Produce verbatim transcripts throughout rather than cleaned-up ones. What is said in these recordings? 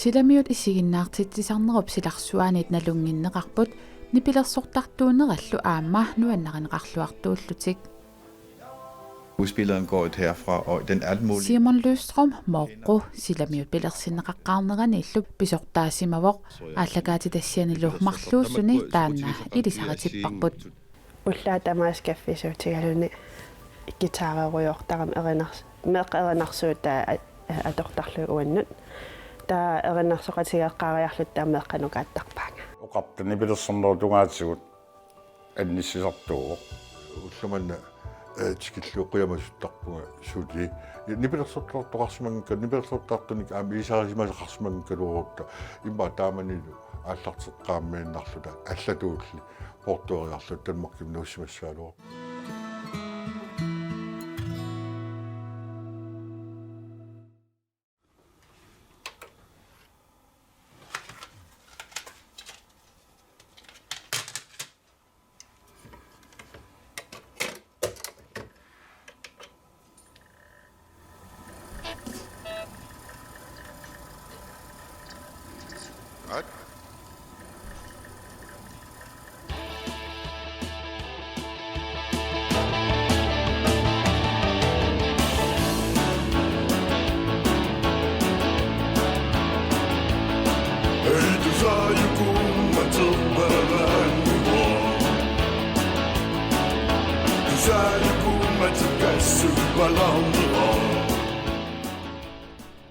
Silamiut isiginnaartitsisarnerup silarsuaanit nalunnginneqarput nipilersortartuunerallu aamma nuannarineqarluartuullutik. Udspilleren går et herfra, og den alt muligt. Simon Løvstrøm Mooqqu silamiut pilersinneqaqqaarneraniillu pisortaasimavoq, aallakaatitassianilu marluussuni taanna ilisaritipparput. Ullaaq tamaasa kaffisuutigaluni guitarerujoortarami erinars-, meeqqat erinarsuutaa a-, atortarlugit uannut. Taava erinarsoqatigeeqqaariarluta taava meeqqat nukaattarpaannga. Oqarta nipilersornerup tungaatigut annissisaartuuvoq. Ulloq manna, eh, tikillugu qujamasuttarpunga suli. Nipilersortartoqarsimanngikkaluarutta, nipilersortartunik aamma ilisarisimasaqarsimanngikkaluarutta. Immaqa taamanilu aallarteqqaarmiinnarluta allatuulli poortueriarluta Danmarkimi nuussimassagaluarput.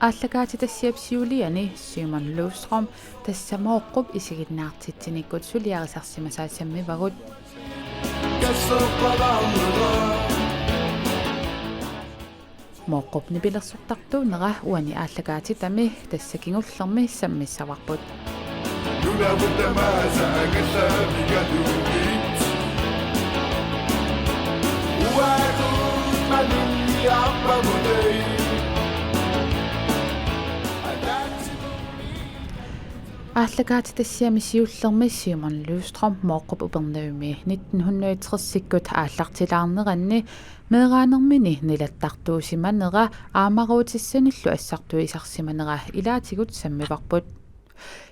Aallakaatitassiap siuliani Simon Løvstrøm tassa Mooqqup isiginnaartitsinikkut suliarisarsimasaa sammivagut. Mooqqup nipilersortartuunera uani aallakaatitami tassa kingullermi sammissavarput. Aallakaatitassiami siullermi Simon Løvstrøm Mooqqup Upernavimmi nitten hundrede og tres-ikkut aallartilaarneranni meeraanermini nilattartuusimanera aamaruutissanillu assartuisarsimanera ilaatigut sammivarput.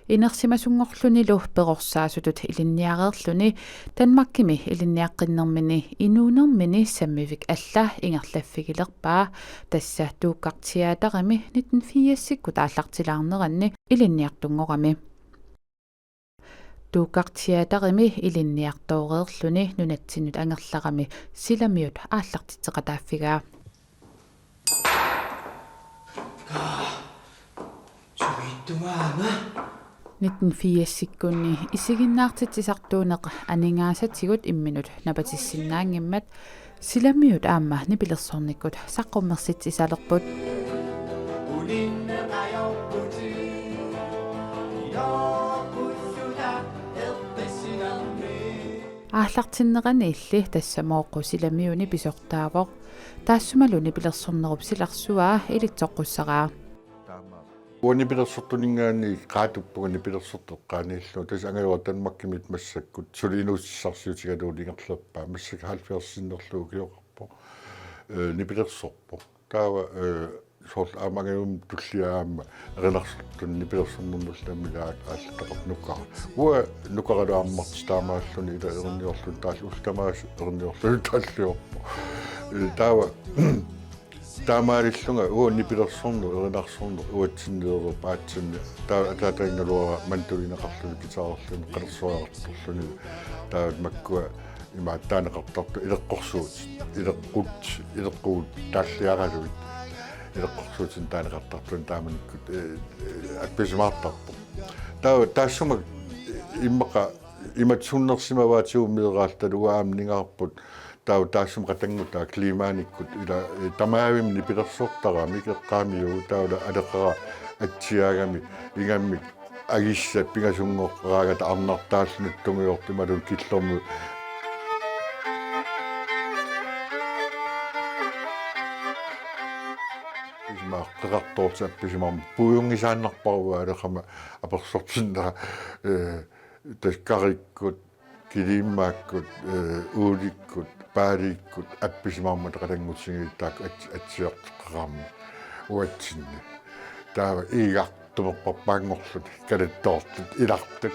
Inersimasunngorlunilu perorsaasutut ilinniareerluni Danmarkimi ilinniaqqinnermini inuunermini sammivik alla ingerlaffigilerpaa, tassa Tuukkarteaterimi nitten firsikkut aallartilaarneranni ilinniartunngorami. Tuukkarteaterimi ilinniartooreerluni nunatsinnut angerlarami silamiut aallartitseqataaffigaa. Sumiittumaana. Nitten firsikkunni isiginnaartitsisartuuneq aningaasatigut imminut napatissinnaanngimmat silamiut aamma nipilersornikkut saqqummersitsisalerput. Aallartinneraniilli tassa Mooqqu silamiuni pisortaavoq. Taassumalu nipilersornerup silarsuaa ilitsoqqussaraa. Uanga nipilersortuninngaanniit qaatuppunga nipilersortoq eqqaaniillunga. Tassa angajoqqaat Danmarkimiit massakkut suli inuussutissarsiutigalugu ingerlappaa. Massakkut halvfjerdsinnerlugu ukioqarpoq. Ee, nipilersorpoq. Taava, ee, soorlu aamma angajummat tullia aamma erinarsortuni nipilersornermullu aamma ilaat aallarteqarpoq nukara. Uanga nukaralu ammartitut taamaalluni ila erinniorluni taallu ullut tamaasa erinniorluni taalliorpoq. Ee, taava taamaalillunga uanga nipilersorneq, erinarsorneq uatsinnilereerpoq aatsaat. Taava ataataga ingaluara mandolineqarluni, guitarerluni, qalersuarartorluni. Taava makkua imaat taaneqartartut ileqqorsuutit, ileqqut, ileqqugut taalliaralugit. Ileqqorsuutit taaneqartartut taamanikkut, ee, ee, appisimaartarpoq. Taava taassuma immaqa imatut sunnersimavaatigut meeraaltalu uanga aamma ningaarput. Taava taassuma qatanngutaa Klimaanikkut ila, ee, tamaavimmik nipilersortaramik eqqaamiuvoq, taava ila aleqara atsiaagami ingammik agissat pingasunngoraraangata arnartaalluni tungujortumik imaluunniit killormut. Appisimaaq qeqartoortut appisimaarmata puiunngisaannarpara uanga aleqama apersortinnera, ee, tassa karikkut, kiliimmaakkut, ee, uulikkut, paaliikkut appisimaarmata qatanngutigiit taakku ats-, atsiorteqqaarami uatsinni. Taava iiga-, tumerpappaanngorluni kalattoortut ilartut.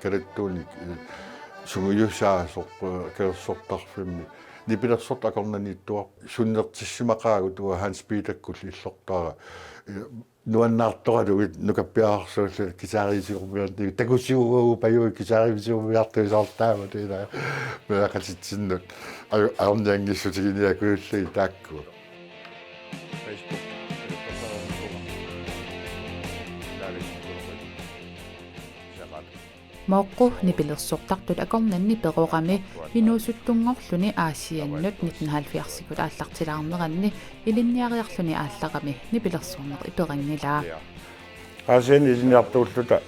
Kalattuunik, eh, sungiusaasoq, eh, kalersortarfimmi nipilersortaq akornanniittuarput sunnertissimaqaagut uanga Hans Peterkkullu illortaara, eh, nuannaartoralugit nukappiararsuulluni guitaritigormiarnigu takusiugagu pajuit guitaritigormiartuisaartaamata ila meeraqatitsinnut aju-, ajornianngissutiginiakujulli taakku. Facebook. Mooqqu nipilersortartut akornanni perorami inuusuttunngorluni Aasiannut nitten halvfjerdsikut aallartilaarneranni ilinniariarluni aallarami nipilersorneq iperanngilaa. Aasianni ilinniartuulluta, eh,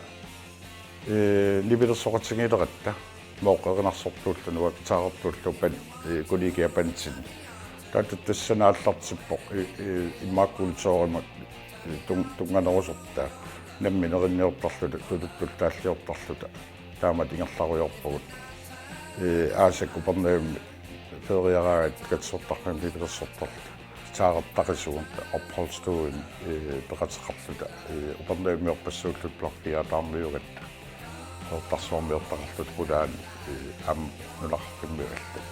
nipilersoqatigiileratta Mooqqu erinarsortuulluni uanga guitarertuullugu pan-, eh, kollegiat bandinni. Taava tassani aallartippoq, eh, eh, immaqa kulturimut, eh, tun-, tunnganerusortaa. Nammineq erinniortarluta, tuluttullu taalliortarluta. Taamatut ingerlarujoorpugut. Eh, Aasiakkut Upernavimmi feeriaraangatta katersortarfimmi nipilersortarluta. Guitarertaqisugut opholdsstuen, eh, peqateqarluta, eh, Upernavimmiorpassuulluta blokkiataarmiugatta. Soortarsuarmiortaqarluta qulaani, eh, aamma nunaqarfimmiut allat.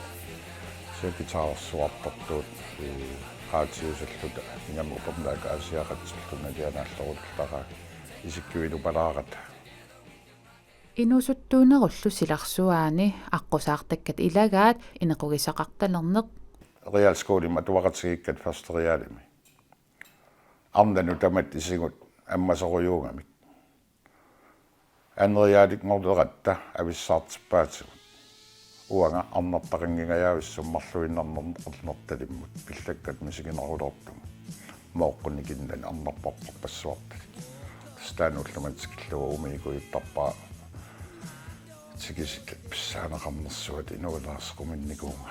Kisianni guitarersuartartugut, eh, qaatiusalluta ingammik Upernaviup Aasiaqatigiilluta nalianaallerullaraat isikkiuinupalaarata. Inuusuttuunerullu silarsuaani aqqusaartakkat ilagaat inequgisaqartalerneq. Realskolimi atuaqatigiikkat første realimi. Arnanut tamatta isigut ammasorujuugamik. Anden realinngorleratta avissaartippaatigut. Uanga arnartaqanngingajavissoq marluinnarnermut ernertalimmut pillakkat misigineruloortumik. Mooqqunikinnani arnarparparpassuartalik. Tassa taanna ullumimut tikillugu umiikujuttarpara tikisit pissaaneqarnersuat inuulersaqquminnikuunga.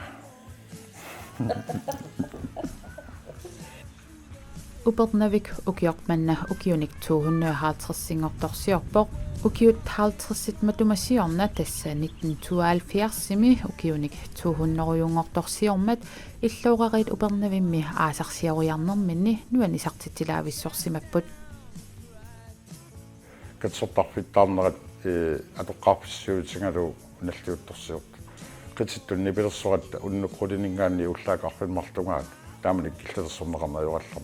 Upernavik ukioq manna ukiunik to hundrede og halvtreds-inngortorsiorpoq. Ukiut halvtredsit matuma siorna tassa nitten tooghalvfjerdsimi ukiunik to hundrede-inngortorsiormat illoorariit Upernavimmi aasarsioriarnerminni nuannisartitsilaavissorsimapput. Katersortarfittaarnerat, eh, atoqqaarfissuutigalugu nalliuttorsiortut. Qitittut nipilersoratta unnuk qulininngaanniit ullaaq arfineq-marlungaata taamanikkut killilersorneqarneq ajorallarmat.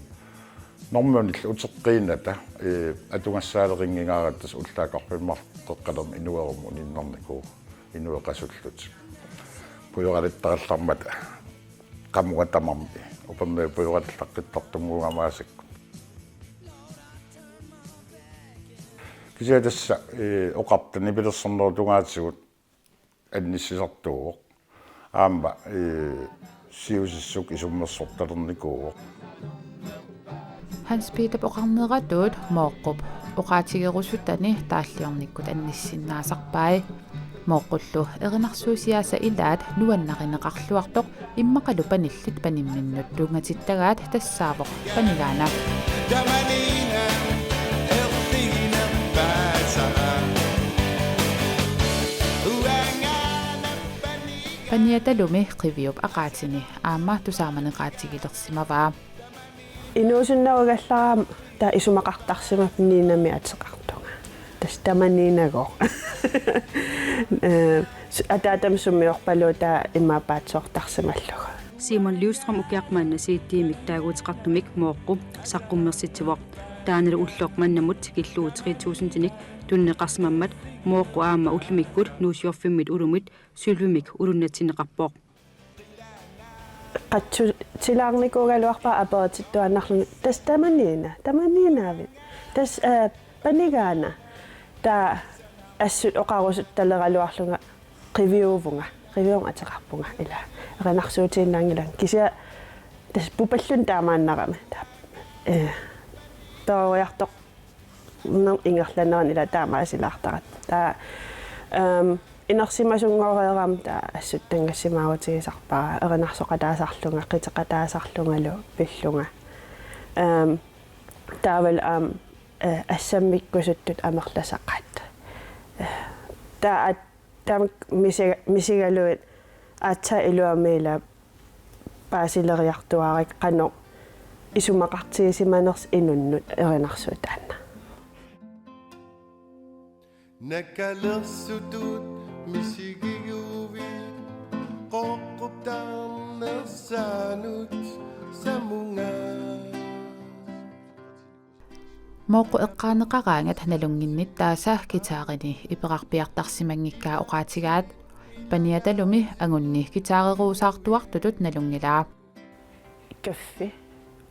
Normunillu uteqqiinnata, eh, atugassaalerinngingaaratta tassa ullaaq arfineq-marlunngornermi inuerumut uninnernikuuvoq inueqasullutik. Pujoralittarallarmata qamunga tamarmi Upernavik pujoralillaqqittartunnguugami aasakkut. Kisianni tassa, eh, oqarta nipilersornerup tungaatigut annissisartuuvoq. Aamma, eh, siusissuk isummersortalernikuuvoq. Hans Peterip oqarneratut Mooqqup oqaatigerusutani taalliornikkut annissinnaasarpai. Mooqqullu erinarsuusiaasa ilaat nuannarineqarluartoq immaqalu panillit panimminnut tuungatittagaat tassaavoq Panigaana. Paniatalumi Qiviup aqaatini aamma tusaamaneqaatigilersimavaa. Inuusunnerugallarama taava isumaqartarsimapput Niinamik ateqartunga. Tassa Tamaniinagooq. Eh, s-, ataatama summiorpaluutaa imaappaatisoortarsimallugu. Simon Livstrøm ukiaq manna C D-mik taaguuteqartumik Mooqqu saqqummersitsivoq. Taannalu ulloq mannamut tikillugu tre tusindinik tunineqarsimammat Mooqqu aamma ullumikkut Nuussiorfimmit ulumit Sølvimik ulunnatsinneqarpoq. Qatsutilaarnikuugaluarpara aperitittuaannarlunga: Tassa Tamaniina, Tamaniinaavit? Tassa, eh, Panigaana. Taava assut oqarusuttaaleraluarlunga Qiviuvunga, Qiviunga ateqarpunga, ila erinarsuutiinnaanngilanga. Kisianni tassa pupalluni taamaannarami. Taava, eh, peroriartoq- -nermut ingerlanerani ila taamaasilaartaratta. Taava, ehm, inersimasunngoreerama taava assut tanngassimaarutigisarpara, erinarsoqataasarlunga, qiteqataasarlungalu pillunga. Ehm, taavalu aamma, eh, assammikkusuttut amerlasaqaat. Eh, taava at-, Tamakku misiga-, misigalugit aatsaat iluamik ila paasileriartuaarikka qanoq isumaqartigisimanersoq inunnut erinarsuutaanna. Nakalersutut misigiguit qoqquptaarnersaanut samunga. Mooqqu eqqaaneqaraangat nalunnginnittaasa guitarini iperarpiartarsimanngikkaa oqaatigaat. Paniatalumi angunni guitareruusaartuartutut nalunngilaa. Kaffi.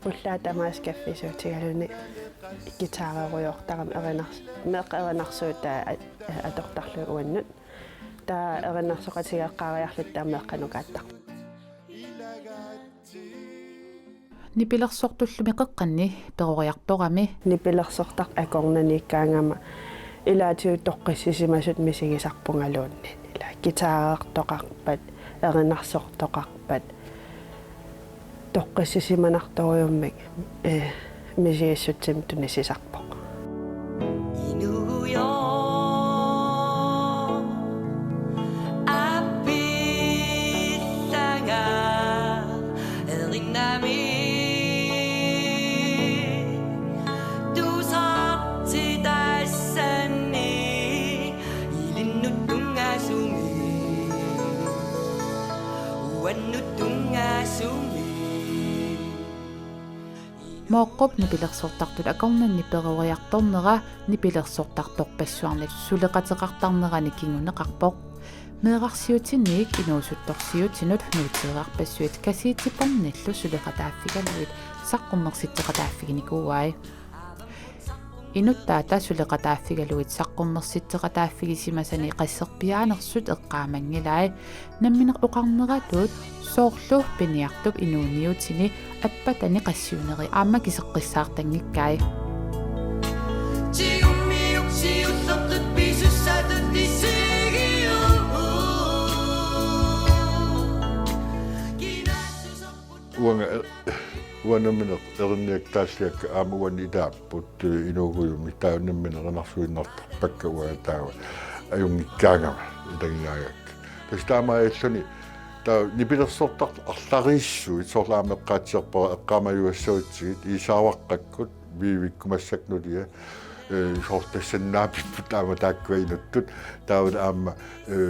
Ullaaq tamaasa kaffisuutigaluni guitarerujoortarami erinars-, meeqqat erinarsuutai at-, atortarlugit uannut. Taava erinarsoqatigeeqqaariarluta taava meeqqat nukaattarput. Nipilersortullumi qeqqanni peroriartorami. Nipilersortartut akornanniikkaangama ilaatigut toqqissisimasut misigisarpungaluunniit. Ila guitareertoqarpat, erinarsortoqarpat, toqqissisimanartorujummik, eh, misigissutsimik tunissisarpoq. Inuugujoq appillanga erinnami tusartitassani ilinnut tunngasumik uannut tunngasumik. Mooqqup nipilersortartut akornanni peroriartornera nipilersortartorpassuarnik suleqateqartarnerani kinguneqarpoq. Meerarsiutiniit inuusuttorsiutinut nuuteerarpassuit kassiittipornillu suleqataaffigalugit saqqummersitseqataaffiginikuuai. Inuttaata suleqataaffigalugit saqqummersitseqataaffigisimasani qasserpiaanersut eqqaamanngilai. Nammineq oqarneratut soorlu piniartup inuuniutini appatani qassiuneri aamma kiseqqissaartanngikkai. Tigummiuk siullertut pisussatut isigiuk. Uanga, eh, uanga nammineq erinniakkaallugakka aamma uani ilaapput, eh, inuugujummi taava nammineq erinarsuinnartarpakka uanga taava ajunngikkaangama ilagigaangakku. Tassa taamaalilluni taava nipilersortartut arlariissuit soorlu aamma eqqaatsiarpara eqqaamajuassagutsigit Iisaavaqqakkut Viivikkut massakkut nulia, eh, soorlu tassani naapipput aamma taakkua inuttut taavalu aamma, eh, eh,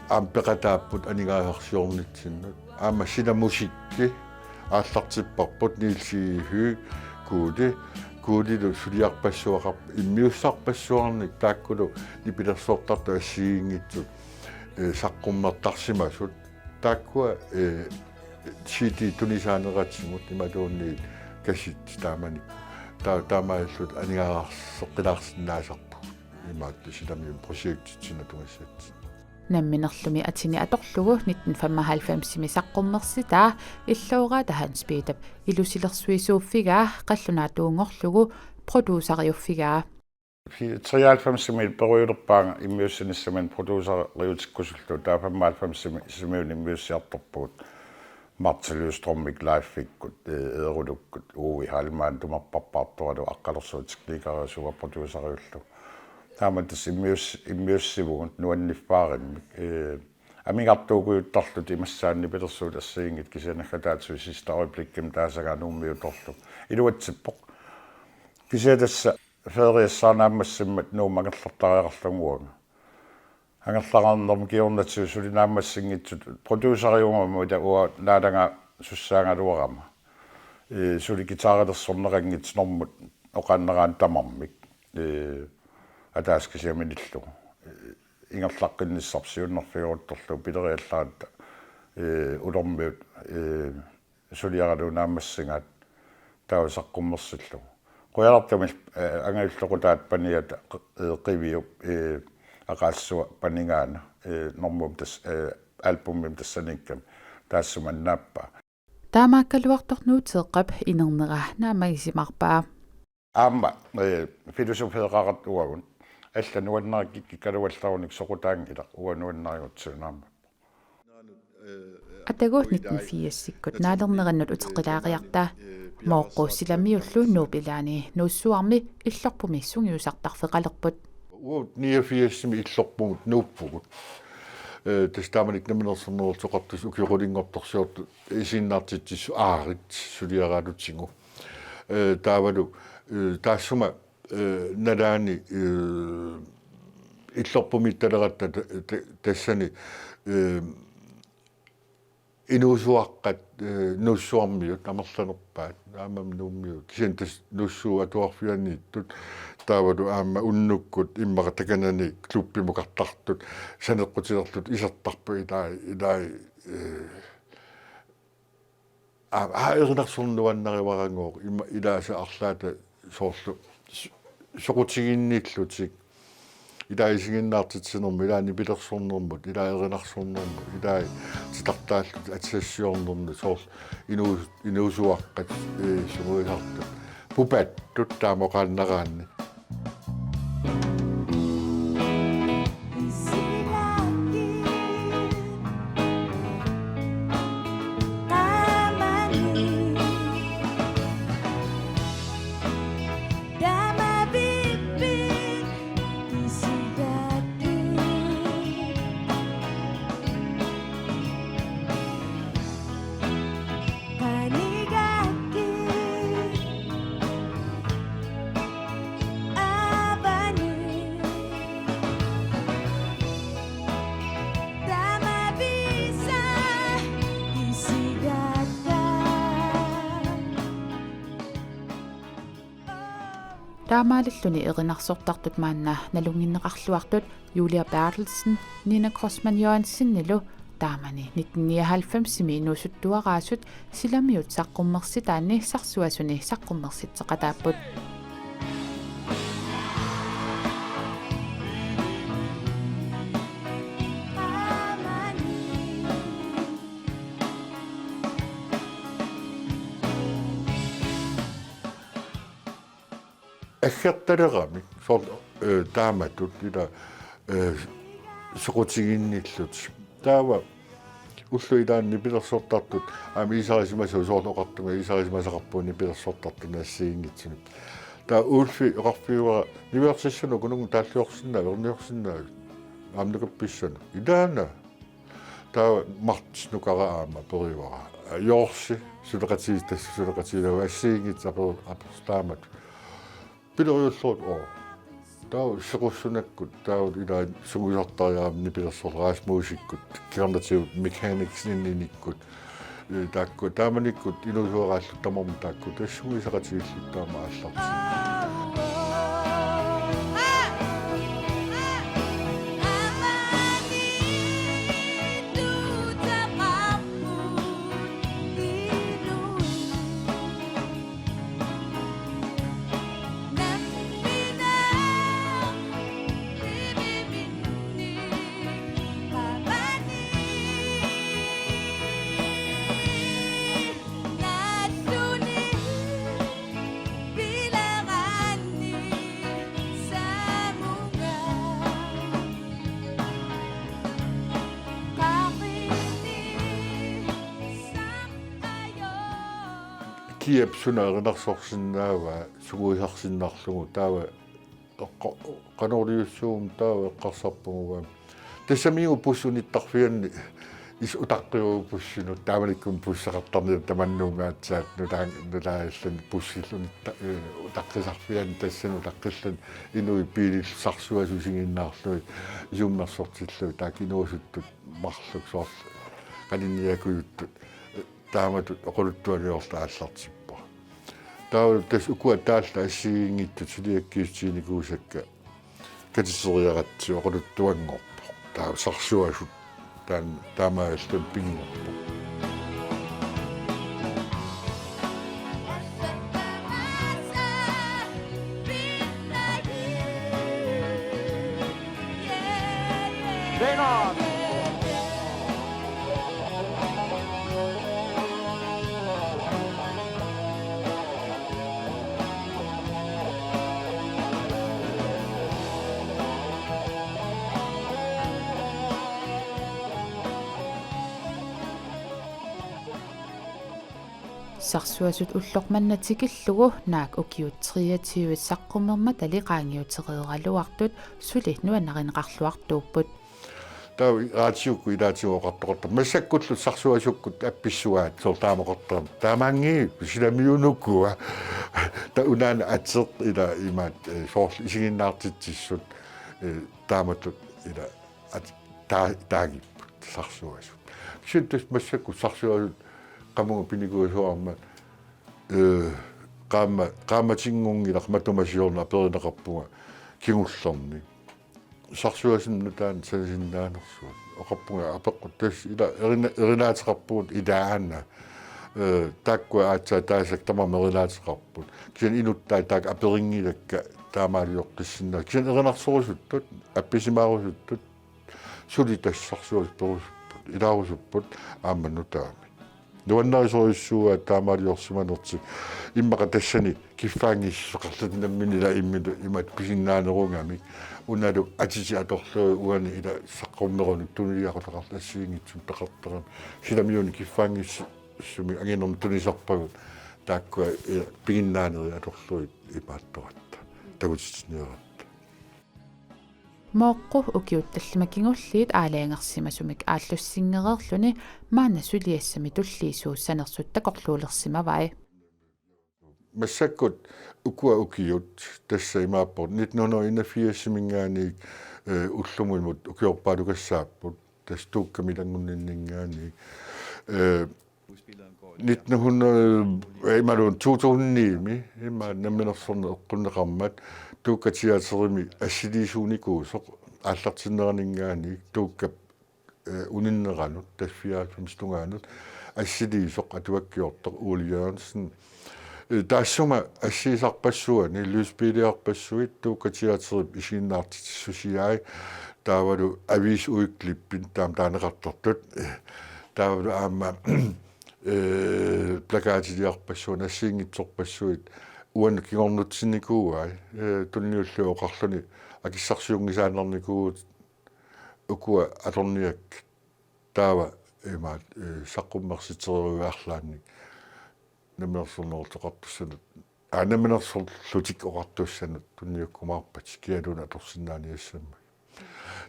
aamma peqataapput aningaasarsiornitsinnut. Aamma sila musikki aallartipparput Niels Egede Høegh, Kuuli, Kuulilu suliarpassuaqarpoq immiussarpassuarnik taakkulu nipilersortartut assigiinngitsut, eh, saqqummertarsimasut. Taakkua, eh, C D tunisaaneratigut imaluunniit kassettit taamani. Ta-, taamaalilluta aningaasarseqqilaarsinnaasarpugut. Imaattoq silamiunut projektit sinatugassat. Namminerlumi atini atorlugu nitten femoghalvfemsimi saqqummersitaa illooraata Hans Petep ilusilersuisuuffigaa qallunaatuunngorlugu produceriuffigaa. Treoghalvfemsimi perujulerpaanga immiussinissamut produceriutikkusullugu, taava femoghalvfemsimi Sisimiuni immiussiartorpugut. Martha Løvstrømik Leifikkut, eh, Eerulukkut, Uvi Heilmann tumerparpaartoralu aqqalersuutikka Nikarasuga produceriullugu. Taama tassa immius-, immiussivugut nuanniffaarimmi. Eh, amigartuukujuttarluta imassaanni nipilersuut assigiinngitsut kisianni naggataatigut sidste øjeblikkimi taasagaat Nuummiutorlugu. Iluatsippoq. Kisianni tassa feriassaq naammassimmat Nuummut angerlartariaqarlunga uanga. Angerlarnermut kingornatigut suli naammassinngitsut produceriugama ila uanga naalagaat sussaagaluarama. Ee, suli guitarilersorneqanngitsoq normut oqaannaraanni tamarmik. Ee, ataaseq kisiat minillugu. Ee, ingerlaqqinnissarput siunnerfigeruttorlugu pileriallaratta, ee, Ulormiut, ee, suliaralugu naammassigaat taava saqqummersillugu. Qujanartumik, eh, angajullequtaata paniata q-, eh, Qiviup, eh, Aqaassua panigaana, eh, normumi tas-, eh, albumimi tassaniikkami taassuma annaappaa. Taamaakkaluartoq Nuuteeqqap inernera naammagisimaarpaa. Aamma, eh, filosofeeqaratta uagut. Alla nuannarikkikkaluallarunik soqutaanngilaq uanga nuannarigutsigu aamma. Atagu nitten firsikkut naalernerannut uteqqilaariarta. Mooqqu silamiullu Nuup ilaani Nuussuarmi illorpumi sungiusartarfeqalerput. Uagut niogfirsimi Illorpumut nuuppugut. Ee, tassa taamanikkut Namminersornerullutik Oqartussat ukiut qulinngortorsiortut isiginnaartitsissut aarit suliaralutsigu. Ee, taavalu, ee, taassuma, ee, nalaani, ee, Illorpumiittaleratta ta-, ta-, tassani, ee, inuusuaqqat, ee, Nuussuarmiut amerlanerpaat, aammami Nuummiut, kisianni tassa Nuussuup atuarfianiittut, taavalu aamma unnukkut immaqa takanani klubbimukartartut saneqqutilerlutik isertarput ilai, ilai, ee, aa, aa, erinarsorneq nuannarivaragooq, ima ilaasa arlaata soorlu s-, soqutiginnillutik. Ilai isiginnaartitsinermut, ilai nipilersornermut, ilai erinarsornermut, ilai titartaallutik atisassiornermut, soorlu inuus-, inuusuaqqat, ee, sungiusartut. Pupattut taama oqaannaraanni. Taamaalilluni erinarsortartut maanna nalunnginneqarluartut Julia Berthelsen, Nina Kreutzmann Johansenilu taamani nitten nioghalvfemsimi inuusuttuaraasut silamiut saqqummersitaanni sarsuasuni saqqummersitseqataapput. Aggertaleramik soorlu, ee, taamatut ila, ee, soqutiginnillutik. Taava ullut ilaanni nipilersortartut aamma iisarisimasavut, soorlu oqartunga iisarisimasaqarpugut nipilersortartut assigiinngitsunik. Taava Ulfi oqarfigaara niuertissanut kununnguaq taalliorsinnaavat, erniorsinnaavat, aamma nukappissanut. Ilaana. Taava Martin Nukara aamma perivara. Jorsi, suleqatii-, tassa suleqatigilaarlugu assigiinngitsut aper-, apersortaammata. Pileriullutik, oo. Taava sequssunakkut, taava ilai sungiusartariaqarami nipilersorlutik Rasmusikkut, kernatigut Mechanics Ninninikkut, ee, taakku, taamanikkut inuusuaraallutik tamarmik taakku, tassa sungiusaqatigiillutik taama aallartippaat. Kiap suna erinarsorsinnaavaa sungiusarsinnarlugu, taava eqqo-, qanoq iliussuuguma taava eqqarsarpunga uanga. Tassami uagut bussit unittarfianni is-, utaqqivugut bussinut, taamanikkut busseqartarneq tamannuungaatsaat nulaa-, nulaalluni bussillu unitta-, ee, utaqqisarfianni tassani utaqqilluni inuit biilillu sarsuasut isiginnaarlugit isummersortillugit taakku inuusuttut marluk soorlu qaninniakujuttut. Taamatut oqaluttualiorluta aallartippara. Taava tassa ukua taallat assigiinngitsut suliakkiissutiginikuusakka katerseriaratsigu oqaluttuanngorpoq. Taava sarsuasut taan-, taamaalilluni pinngorpoq. Sarsuasut ulloq manna tikillugu naak ukiut treogtyve saqqummermatali qaangiutereeraluartut suli nuannarineqarluartuupput. Taava raatiukkut ilaatigut oqartoqartarput massakkullu sarsuasukkut appissuaat soorlu taama oqartarami. Taamaanngilaq silamiunukua. Taava unaana ateq ila imaat, eh, soorlu isiginnaartitsissut, eh, taamatut ila at-, taa-, taagipput sarsuasut. Kisianni tassa massakkut sarsuasut qamunga pinikuusuarmat, eh, qaamma-, qaammatinngorngilara matuma siorna aperineqarpunga kingullerni. Sarsuasunut taanna sanasinnaanersuaq. Oqarpunga apeqqut tassa ila erina-, erinaateqarpugut ilaana. Eh, taakkua aatsaat taasakka tamarmik erinaateqarput. Kisianni inuttaat taakku aperinngilakka taamaalioqqissinnaasut. Kisianni erinarsorusuttut, appisimaarusuttut, suli tassa sarsuasut perusupput, ilaarusupput, aamma nutaamik. Nuannarisorujussuuaat taamaaliorsimanertik. Immaqa tassani kiffaanngissuseqarlutik nammineq ila imminnut imatut pisinnaanerugamik. Unalu atitit atorlugit uani ila saqqummerunut tuniliaqutaqarlutik assigiinngitsunik peqartarami. Silamiuni kiffaanngissu-, sumi anginermi tunisarpagut taakkua, eh, piginnaanerit atorlugit imaattoratta. Takutitsiniaratta. Mooqqu ukiut tallimat kingulliit aalajangersimasumik aallussinngereerluni maanna suliassami tulliisuussanersut takorluulersimavai. Massakkut ukua ukiut tassa imaappoq nitten hundrede og enogfirsiminngaanniit, eh, ullumimut ukiorpaalukassaapput tassa Tuukkami ilanngunninninngaanniit, eh, nitten hundrede, eh, imaluunniit to tusind ni-mi, ima namminersorneq eqqunneqarmat, Tuukka Teaterimi assiliisuunikuusoq aallartinneraninngaanniit Tuukkap, eh, uninneranut, tassa fireoghalvfems tungaanut, assiliisoq atuakkiortoq Ole Jørgensen. Eh, taassuma assigisarpassuani, lysbilliarpassuit, Tuukka Teaterip isiginnaartitsissusiai, taavalu aviisudklippit taama taaneqartartut. Taavalu aamma, eh, plakatiliarpassuit, assigiinngitsorpassuit, uannut kingornutsinnikuuai, eh, tunniullugu oqarluni akissarsiunngisaannarnikuuvugut ukua atorniakkit taava imaat, eh, saqqummersitsereeruit arlaannik. Namminersorneq oqartussanut. Aa, namminersorlutik oqartussanut tunniukkumaarpatit kialuunniit atorsinnaaniassammata.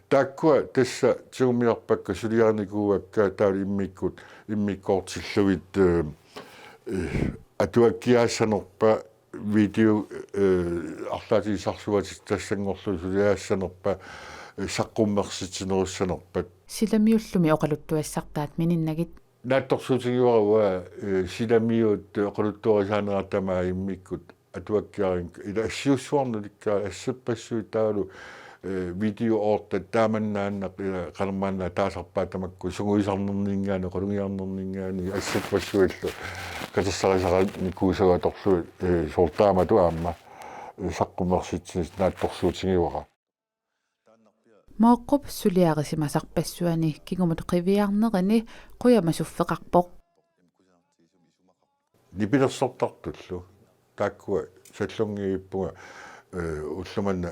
Taakkua tassa tigummiarpakka suliarinikuuakka taavalu immikkut, immikkoortillugit, eh, eh, atuakkiaassanerpa video, eh, arlaatigut sarsuatit tassanngorlugit suliaassanerpa, eh, saqqummersitsinerussanerpat. Silamiullumi oqaluttuassartaat mininnagit. Naatsorsuutigivara uanga, eh, silamiut oqaluttuarisaanera tamaat immikkut atuakkiarinngikkakka ila assiussuarnik ulikkaat asseppassuit taavalu, eh, video orta taamannaannaq ila qanormaannaat taasarpaat tamakku sungiusarnerninngaanniit oqalugiarnerninngaanniit asseppassuillu katersarisaqarnikuusagut atorlugit, eh, soorlu taamatut aamma, eh, saqqummersitsineq naatsorsuutigivara. Mooqqup suliarisimasarpassuani kingumut qiviarnerini qujamasuffeqarpoq. Nipilersortartullu. Taakkua sallunngiippunga, eh, ulloq manna,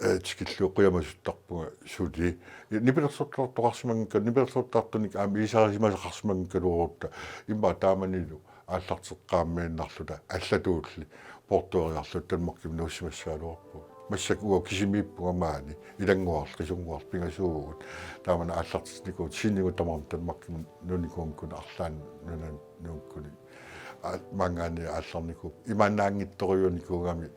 eh, tikillugu qujamasuttarpunga suli. Nipilersortartoqarsimanngikkaluarutta, nipilersortartunik aamma ilisarisimasaqarsimanngikkaluarutta. Immaqa taamanilu aallarteqqaarmiinnarluta allatuulli poortueriarluta Danmarkimi nuussimassagaluarpugut. Massakkut uagut kisimiippunga maani, ilannguarli, qisunnguarli pingasuuvugut. Taamani aallartinnikuuvugut, scenekkut tamarmik Danmarkimi nuunnikuunngikkuni arlaannik nunanut nuunngikkuni. Aa, maanngaanniit aallarnikuupput. Imaannaanngitsorujuunikuugami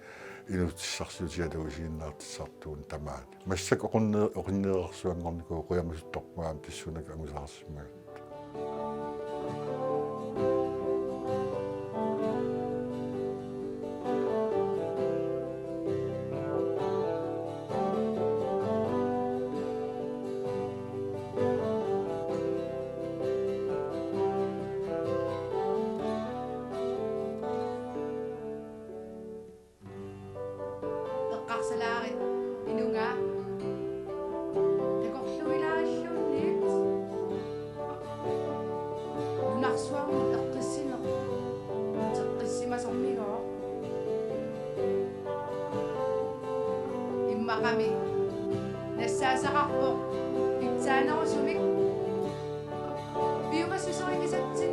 inuussutissarsiutigalugu isiginnaartitsisartuunik tamaani. Massakkut oqinne-, oqinneqarsuanngornikuuvoq qujamasuttarpunga aamma tassuunakkut angusaqarsimagatta. Eqqarsalaarit ilunga takorluuilaarluunniit nunarsuarmut eqqissineq teqqissimasormigooq. Immaqami nassaasaqarpoq pitsaanerusumik piumassuseqaqqisatsi.